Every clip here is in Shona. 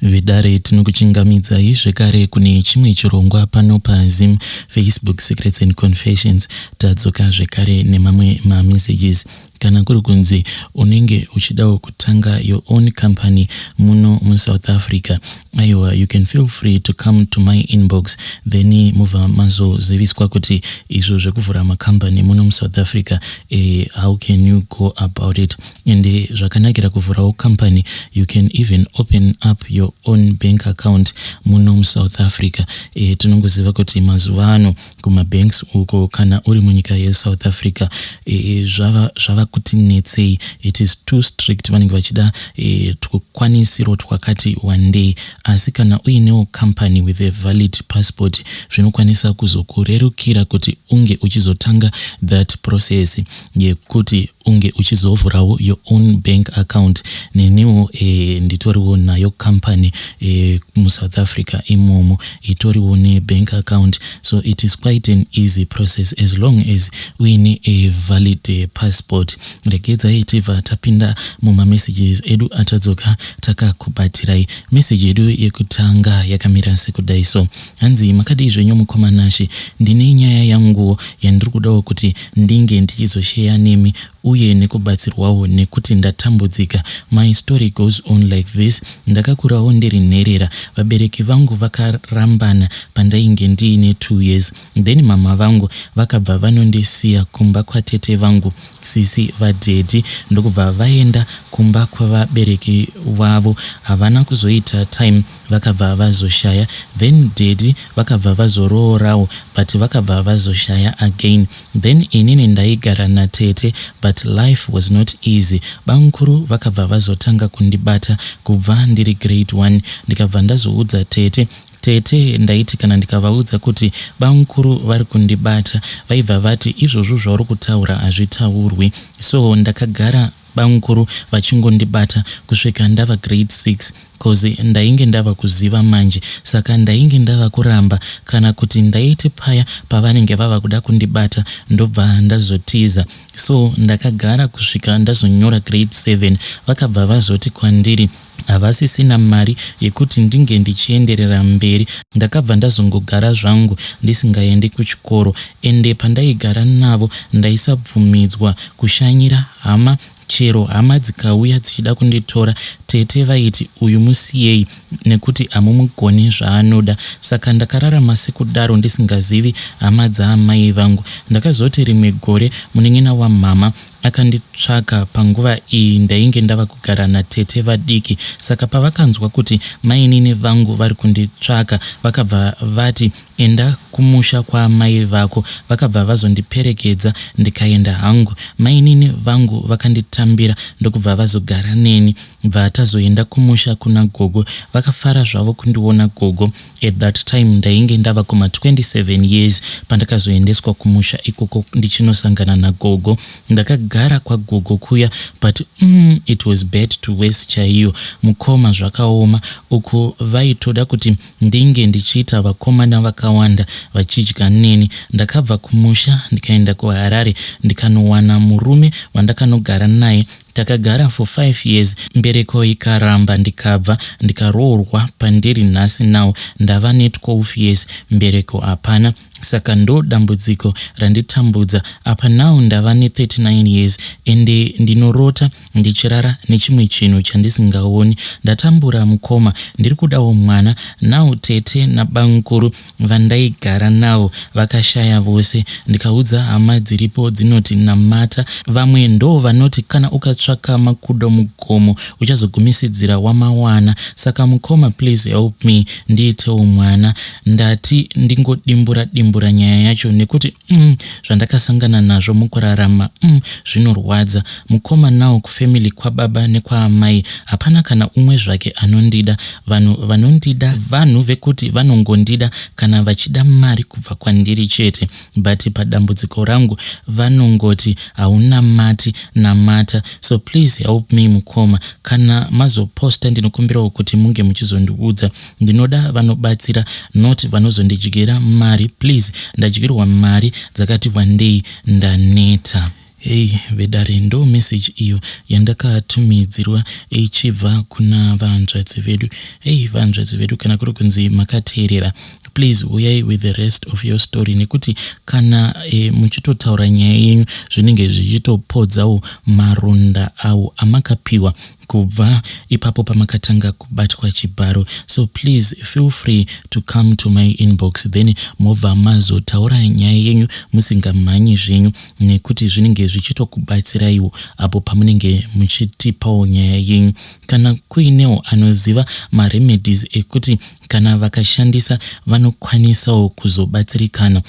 Vedare tinokuchingamidzai zvekare kune chimwe chirongwa pano paZim Facebook Secrets and Confessions. Tadzoka zvekare nemamwe mamessages. Kana kuri kunzi unenge uchidawo kutanga your own company muno muSouth Africa, aiwa, you can feel free to come to my inbox, then mubva mazoziviswa kuti izvo zvekuvhura makambani muno muSouth Africa, how can you go about it. Ende zvakanakira kuvhurawo company, you can even open up your own bank account muno muSouth Africa. Tinongoziva kuti mazuva ano kumabanks uko, kana uri munyika yeSouth Africa, zvava kuti netsei. It is too strict, vanenge vachida tukwanisiro twakati wandei. Asi kana uinewo company with a valid passport, zvinokwanisa kuzokurerukira kuti unge uchizotanga that process yekuti unge uchizovhurawo your own bank account. Neniwo nditoriwo nayo company muSouth Africa imomo, itoriwo nebank account. So it is quite an easy process as long as uine a valid passport. Regedzai tibva tapinda mumamessages edu atadzoka takakubatirai. Meseji yedu yekutanga yakamira sekudai so, hanzi, "Makadii zvenyu mukoma Nashe? Ndine nyaya yanguwo yandiri kudawo kuti ndinge ndichizosheya nemi uye nekubatsirwawo nekuti ndatambudzika. My story goes on like this. Ndakakurawo ndiri nherera. Vabereki vangu vakarambana pandainge ndiine 2 years, then mama vangu vakabva vanondisiya kumba kwatete vangu, sisi vadaddy, ndokubva vaenda kumba kwavabereki vavo. Havana kuzoita time, vakabva vazoshaya. Then daddy vakabva vazoroorawo, but vakabva vazoshaya again. Then inini ndaigara natete, but life was not easy. Bamukuru vakabva vazotanga kundibata kubva ndiri grade 1. Ndikabva ndazoudza tete. Tete ndaiti kana ndikavaudza kuti bamukuru vari kundibata, vaibva vati izvozvo zvauri kutaura hazvitaurwi. So ndakagara bamukuru vachingondibata kusvika ndava grade 6, 'cause ndainge ndava kuziva manje. Saka ndainge ndava kuramba, kana kuti ndaiti paya pavanenge vava kuda kundibata, ndobva ndazotiza. So ndakagara kusvika ndazonyora grade 7. Vakabva vazoti kwandiri havasisina mari yekuti ndinge ndichienderera mberi. Ndakabva ndazongogara zvangu ndisingaendi kuchikoro. Ende pandaigara navo ndaisabvumidzwa kushanyira hama. Chero hama dzikauya dzichida kunditora, tete vaiti uyu musiyei nekuti hamumugoni zvaanoda. Saka ndakararama sekudaro ndisingazivi hama dzaamai vangu. Ndakazoti rimwe gore munin'ina wamhama akanditsvaka. Panguva iyi ndainge ndava kugara natete vadiki. Saka pavakanzwa kuti mainini vangu vari kunditsvaka, vakabva vati enda kumusha kwaamai vako. Vakabva vazondiperekedza, ndikaenda hangu. Mainini vangu vakanditambira, ndokubva vazogara neni. Bva tazoenda kumusha kuna gogo. Vakafara zvavo kundiona gogo. At that time ndainge ndava kuma27 years pandakazoendeswa kumusha ikoko ndichinosangana nagogo. Ndakagara kwagogo kuya, but it was bad to worse chaiyo mukoma, zvakaoma. Uku vaitoda kuti ndinge ndichiita vakomana vakawanda vachidya neni. Ndakabva kumusha ndikaenda kuHarare, ndikanowana murume wandakanogara naye. Takagara for 5 years, mbereko ikaramba. Ndikabva ndikaroorwa. Pandiri nhasi now ndava ne12 years, mbereko hapana. Saka ndo dambudziko randitambudza apa. Now ndava ne39 years, ende ndinorota ndichirara nechimwe chinhu chandisingaoni. Ndatambura mukoma, ndiri kudawo mwana. Now tete nabamukuru vandaigara navo vakashaya vose. Ndikaudza hama dziripo, dzinoti namata. Vamwe ndo vanoti kana ukatsvaka makudo mugomo uchazogumisidzira wamawana. Saka mukoma, please help me ndiitewo mwana. Ndati ndingodimbura dimbura nyaya yacho nekuti zvandakasangana nazvo mukurarama zvinorwadza mukoma. Nawo kufamily kwababa nekwaamai hapana kana umwe zvake anondida. Vanhu vanondida vanhu vekuti vanongondida kana vachida mari kubva kwandiri chete, but padambudziko rangu vanongoti haunamati, namata. So please help me mukoma. Kana mazoposta, ndinokumbirawo kuti munge muchizondiudza. Ndinoda vanobatsira, not vanozondidyira mari. Please, ndadyirwa mari dzakati wandei, ndaneta." Hey vedare ndo message iyo yandakatumidzirwa ichibva kuna vahanzvadzi vedu. Hey vahanzvadzi vedu kana kuri kunzi makateerera please uyai with the rest of your story nekuti kana e, muchitotaura nyaya yenyu zvinenge zvichitopodzawo maronda awo amakapiwa kubva ipapo pamakatanga kubatwa chibharo. So please feel free to come to my inbox then mobva mazotaura nyaya yenyu musingamhanyi zvenyu nekuti zvinenge zvichitokubatsiraiwo apo pamunenge muchitipawo nyaya yenyu. Kana kuinewo anoziva maremedies ekuti kana vakashandisa vanokwanisawo kuzobatsirikana,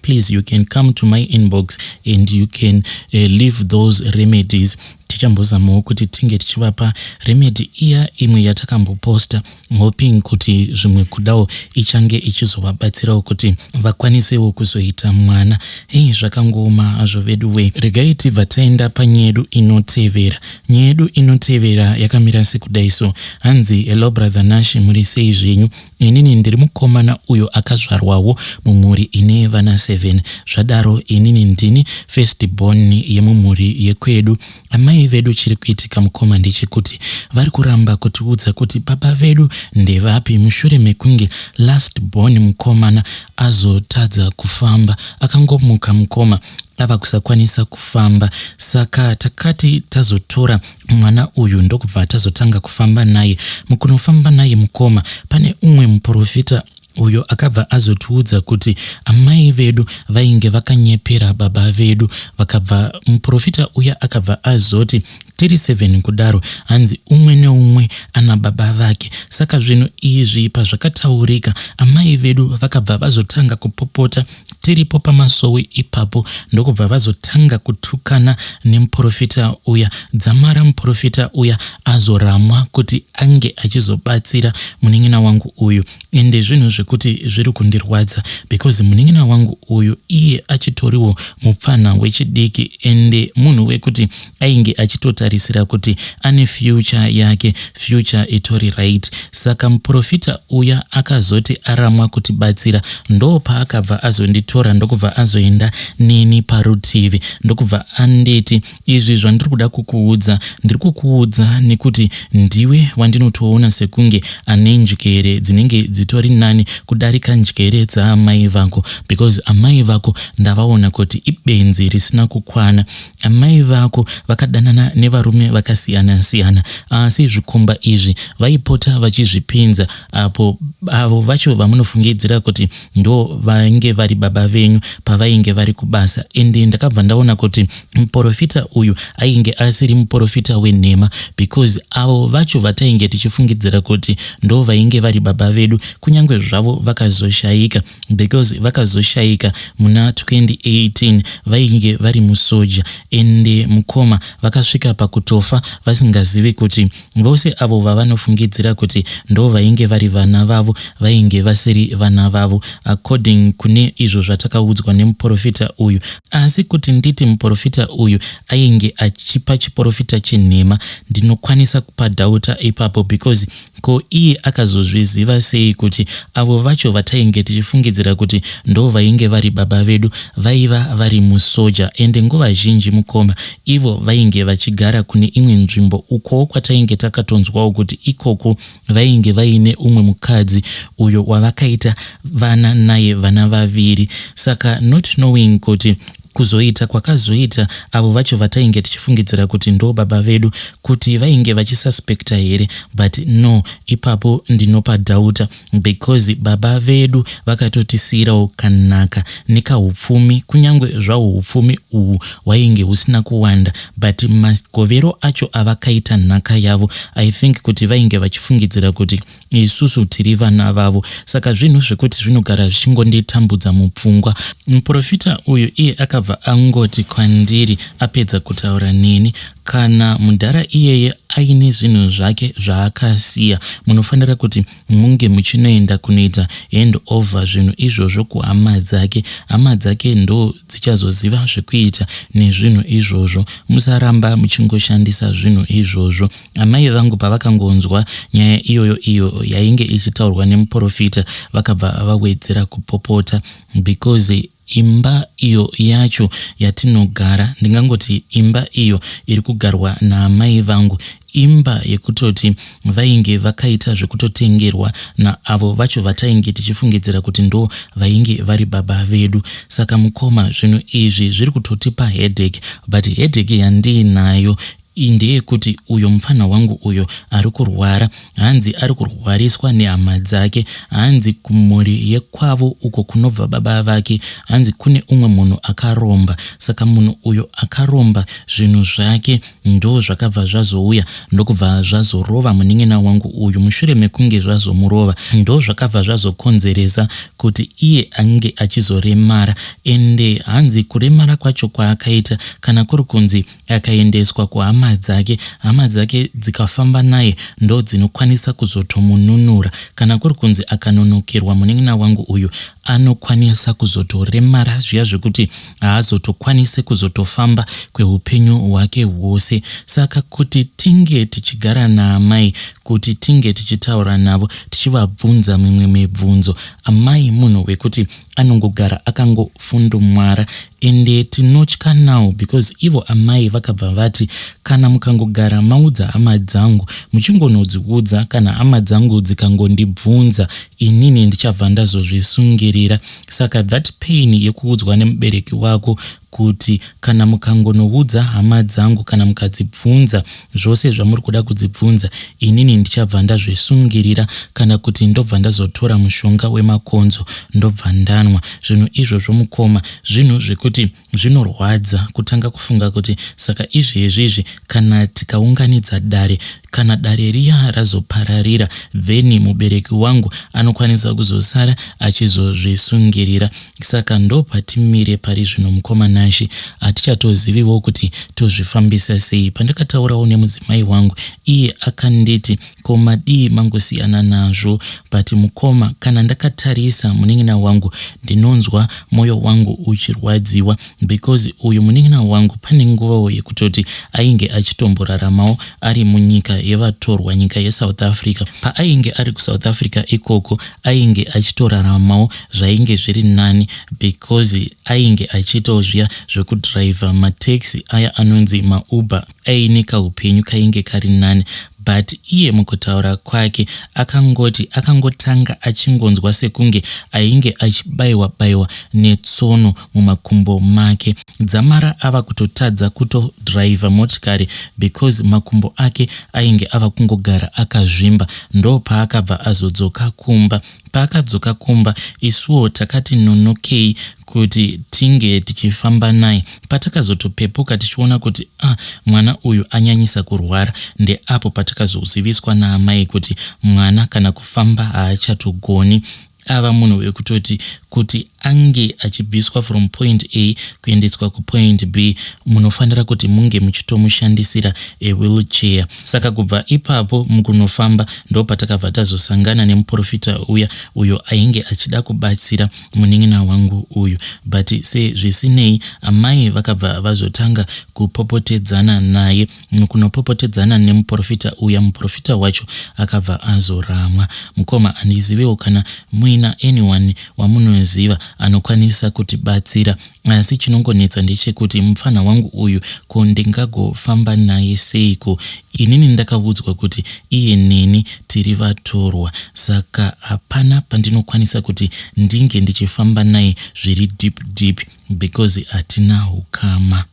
please you can come to my inbox and you can leave those remedies. Tichambozamawo kuti tinge tichivapa remedy iya imwe yatakamboposta, hoping kuti zvimwe kudawo ichange ichizovabatsirawo kuti vakwanisewo kuzoita mwana. Hei, zvakangooma hazvo vedu we. Regai tibva taenda panyaya yedu inotevera. Nyaya yedu inotevera yakamira sekudai so. Hanzi, "Hello brother Nash, muri sei zvenyu? Inini ndiri mukomana uyo akazvarwawo mumhuri ine vana 7. Zvadaro inini ndini first born yemumhuri yekwedu. Amai vedu, chiri kuitika mukoma ndechekuti vari kuramba kutiudza kuti baba vedu ndevapi mushure mekunge last born mukomana azotadza kufamba. Akangomuka mukoma ava kusakwanisa kufamba, saka takati tazotora mwana uyu ndokubva tazotanga kufamba naye. Mukunofamba naye mukoma, pane umwe muprofita uyo akabva azotiudza kuti amai vedu vainge vakanyepera baba vedu. Vakabva muprofita uya akabva azoti tiri 7 kudaro, hanzi umwe neumwe ana baba vake. Saka zvinhu izvi pazvakataurika, amai vedu vakabva vazotanga kupopota tiripo pamasowe ipapo, ndokubva vazotanga kutukana nemuprofita uya. Dzamara muprofita uya azoramwa kuti ange achizobatsira munin'ina wangu uyu. Ende zvinhu zvekuti zviri kundirwadza because munin'ina wangu uyu iye achitoriwo mupfana wechidiki, ende munhu wekuti ainge achitotarisira kuti ane future yake, future itori right. Saka muprofita uya akazoti aramwa kutibatsira, ndo paakabva azonditora, ndokubva azoenda neni parutivi, ndokubva anditi, 'Izvi zvandiri kuda kukuudza, ndiri kukuudza nekuti ndiwe wandinotoona sekunge ane njere dzinenge dzitori nani kudarika njere dzaamai vako, because amai vako ndavaona kuti ibenzi risina kukwana. Amai vako vakadanana nevarume vakasiyana siyana, asi zvikomba izvi vaipota vachizvipinza apo avo vacho vamunofungidzira kuti ndo vainge vari baba venyu pavainge vari kubasa. Ende ndakabva ndaona kuti muprofita uyu ainge asiri muprofita wenhema, because avo vacho vatainge tichifungidzira kuti ndo vainge vari baba vedu, kunyange zvavo vakazoshayika, because vakazoshayika muna 2018, vainge vari musoja. Ende mukoma, vakasvika pakutofa vasingazivi kuti vose avo vavanofungidzira kuti ndo vainge vari vana vavo vainge vasiri vana vavo, according kune izvo zvatakaudzwa nemuprofita uyu. Asi kuti nditi muprofita uyu ainge achipa chiprofita chenhema, ndinokwanisa kupadhauta ipapo, because ko iye akazozviziva sei kuti avo vacho vatainge tichifungidzira kuti ndo vainge vari baba vedu vaiva vari musoja? Ende nguva zhinji mukoma, ivo vainge vachigara kune imwe nzvimbo ukowo kwatainge takatonzwawo kuti ikoko vainge vaine umwe mukadzi uyo wavakaita vana naye, vana vaviri. Saka not knowing kuti kuzoita kwakazoita avo vacho vatainge tichifungidzira kuti ndo baba vedu, kuti vainge vachisuspecta here? But no, ipapo ndinopadhauta, because baba vedu vakatotisiyirawo kanaka nekaupfumi, kunyange zvawo upfumi uhu hwainge husina kuwanda, but magovero acho avakaita nhaka yavo, I think kuti vainge vachifungidzira kuti isusu tiri vana vavo. Saka zvinhu zvekuti zvinogara zvichingonditambudza mupfungwa." Muprofita uyu iye akabva angoti kwandiri apedza kutaura neni, "Kana mudhara iyeye aine zvinhu zvake zvaakasiya, munofanira kuti munge muchinoenda kunoita hand over zvinhu izvozvo kuhama dzake. Hama dzake ndo dzichazoziva zvekuita nezvinhu izvozvo. Musaramba muchingoshandisa zvinhu izvozvo." Amai vangu pavakangonzwa nyaya iyoyo, iyo yainge ichitaurwa nemuprofita, vakabva vawedzera kupopota because Imba iyo yacho yatinogara, ndingangoti imba iyo iri kugarwa naamai vangu imba yekutoti vainge vakaita zvekutotengerwa naavo vacho vatainge tichifungidzira kuti ndo vainge vari baba vedu. Saka mukoma, zvinhu izvi zviri kutotipa headache, but headache yandiinayo ndeyekuti uyo mupfanha wangu uyo ari kurwara, hanzi ari kurwariswa nehama dzake, hanzi kumhuri yekwavo uko kunobva baba vake, hanzi kune umwe munhu akaromba. Saka munhu uyo akaromba zvinhu zvake ndo zvakabva zvazouya ndokubva zvazorova munin'ina wangu uyu. Mushure mekunge zvazomurova, ndo zvakabva zvazokonzeresa kuti iye ange achizoremara. Ende hanzi kuremara kwacho kwaakaita, kana kuri kunzi akaendeswa kuhama dzake, hama dzake dzikafamba naye ndo dzinokwanisa kuzotomununura. Kana kuri kunzi akanonokerwa, munin'ina wangu uyu anokwanisa kuzotoremara zviya zvekuti haazotokwanise kuzotofamba kweupenyu hwake hwose. Saka kuti tinge tichigara naamai, kuti tinge tichitaura navo, tichivabvunza mimwe mibvunzo, amai munhu wekuti anongogara akangofundumwara. Ende tinotya now because ivo amai vakabva vati kana mukangogara maudza hama dzangu, muchingonodziudza, kana hama dzangu dzikangondibvunza, inini ndichabva ndazozvisungirira. Saka that pain yekuudzwa nemubereki wako kuti kana mukangonoudza hama dzangu, kana mukadzibvunza zvose zvamuri kuda kudzibvunza, inini ndichabva ndazvisungirira, kana kuti ndobva ndazotora mushonga wemakonzo ndobva ndanwa. Zvinhu izvozvo mukoma, zvinhu zvekuti zvinorwadza kutanga kufunga kuti saka izvezvi izvi kana tikaunganidza dare, kana dare riya razopararira, then mubereki wangu anokwanisa kuzosara achizozvisungirira. Saka ndopatimire pari zvino mukoma Nashe, hatichatoziviwo kuti tozvifambisa sei. Pandakataurawo nemudzimai wangu, iye akanditi ko madii mangosiyana nazvo. But mukoma, kana ndakatarisa munin'ina wangu ndinonzwa mwoyo wangu uchirwadziwa, because uyu munin'ina wangu pane nguvawo yekutoti ainge achitomboraramawo ari munyika yevatorwa, nyika yeSouth Africa. Paainge ari kuSouth Africa ikoko ainge achitoraramawo zvainge zviri nani, because ainge achiitawo zviya zvekudhiraivha mataxi aya anonzi maUber, aine kaupenyu kainge kari nani. But iye mukutaura kwake akangoti akangotanga achingonzwa sekunge ainge achibayiwa bayiwa netsono mumakumbo make, dzamara ava kutotadza kutodhiraivha motikari because makumbo ake ainge ava kungogara akazvimba. Ndopaakabva azodzoka kumba. Paakadzoka kumba, isuwo takati nonokei kuti tinge tichifamba naye. Patakazotopepuka tichiona kuti ah, mwana uyu anyanyisa kurwara, ndeapo patakazoziviswa naamai kuti mwana kana kufamba haachatogoni, ava munhu wekutoti kuti ange achibviswa from point A kuendeswa kupoint B munofanira kuti munge muchitomushandisira a wheelchair. Saka kubva ipapo mukunofamba ndopatakabva tazosangana nemuprofita uya uyo ainge achida kubatsira munin'ina wangu uyu, but sezvisinei amai vakabva vazotanga kupopotedzana naye. Mukunopopotedzana nemuprofita uya, muprofita wacho akabva azoramwa. Mukoma, handizivewo kana muina anyone wamunoziva anokwanisa kutibatsira, asi chinongonetsa ndechekuti mupfanha wangu uyu ko ndingagofamba naye seiko? Inini ndakaudzwa kuti iye neni tiri vatorwa, saka hapana pandinokwanisa kuti ndinge ndichifamba naye zviri deep deep because hatina hukama.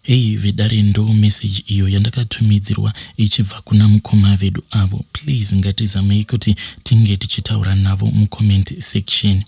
Hey vedare, ndo message iyo yandakatumidzirwa ichibva kuna mukoma vedu avo. Please ngatizamei kuti tinge tichitaura navo mucomment section.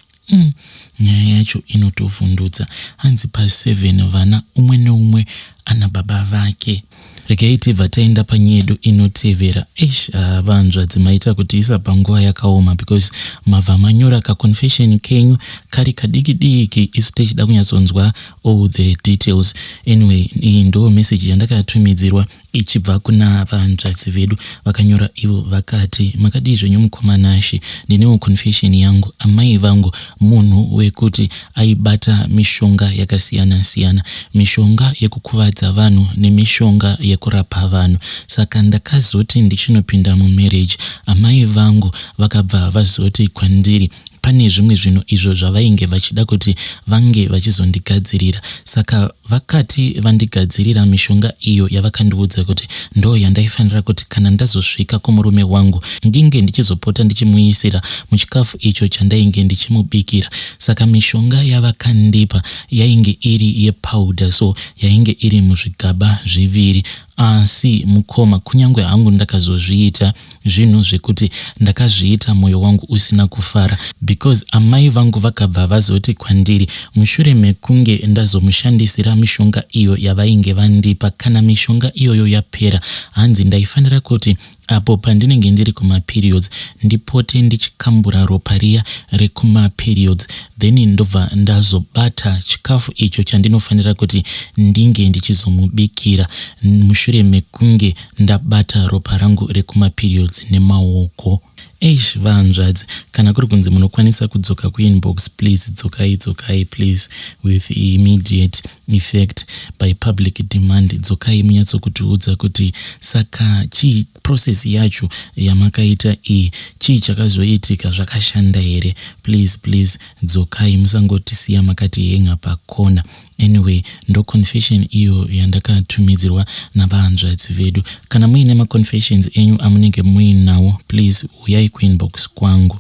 Nyaya yacho inotovhundutsa. Hanzi pa7 vana, umwe neumwe ana baba vake. Regai tibva taenda panyedu inotevera. Eish, vanzvadzi maita kuti isa panguva yakaoma, because mabva manyora kaconfession kenyu kari kadiki diki, isu tichida kunyatsonzwa all the details. Anyway, iyi ndo message yandakatumidzirwa ichibva kuna vanzvadzi vedu. Vakanyora ivo vakati, "Makadii zvenyu mukoma Nashe? Ndinewo confession yangu. Amai vangu munhu wekuti aibata mishonga yakasiyana siyana, mishonga yekukuvadza vanhu nemishonga yekurapa vanhu. Saka ndakazoti ndichinopinda mumarriage, amai vangu vakabva vazoti kwandiri Pane zvimwe zvinhu izvo zvavainge vachida kuti vange vachizondigadzirira. Saka vakati vandigadzirira mishonga iyo yavakandiudza kuti ndo yandaifanira kuti kana ndazosvika kumurume wangu ndinge ndichizopota ndichimuisira muchikafu icho chandainge ndichimubikira. Saka mishonga yavakandipa yainge iri yepowder, so yainge iri muzvigaba zviviri. Asi mukoma, kunyange hangu ndakazozviita zvinhu zvekuti ndakazviita mwoyo wangu usina kufara, because amai vangu vakabva vazoti kwandiri mushure mekunge ndazomushandisira mishonga iyo yavainge vandipa, kana mishonga iyoyo yapera, hanzi ndaifanira kuti apo pandinenge ndiri kumaperiods ndipote ndichikambura ropa riya rekumaperiods, then ndobva ndazobata chikafu icho chandinofanira kuti ndinge ndichizomubikira mushure mekunge ndabata ropa rangu rekumaperiods nemaoko. Eish, vahanzvadzi, kana kuri kunzi munokwanisa kudzoka kuinbox, please dzokai, dzokai please, with immediate effect, by public demand. Dzokai munyatsokutiudza kuti saka chii process yacho yamakaita iyi, chii chakazoitika, zvakashanda here? Please, please, dzokai, musangotisiya makati henga pakona. Anyway, ndo confession iyo yandakatumidzirwa navahanzvadzi vedu. Kana muine maconfessions enyu amunenge muinawo, please uyai kuinbox kwangu.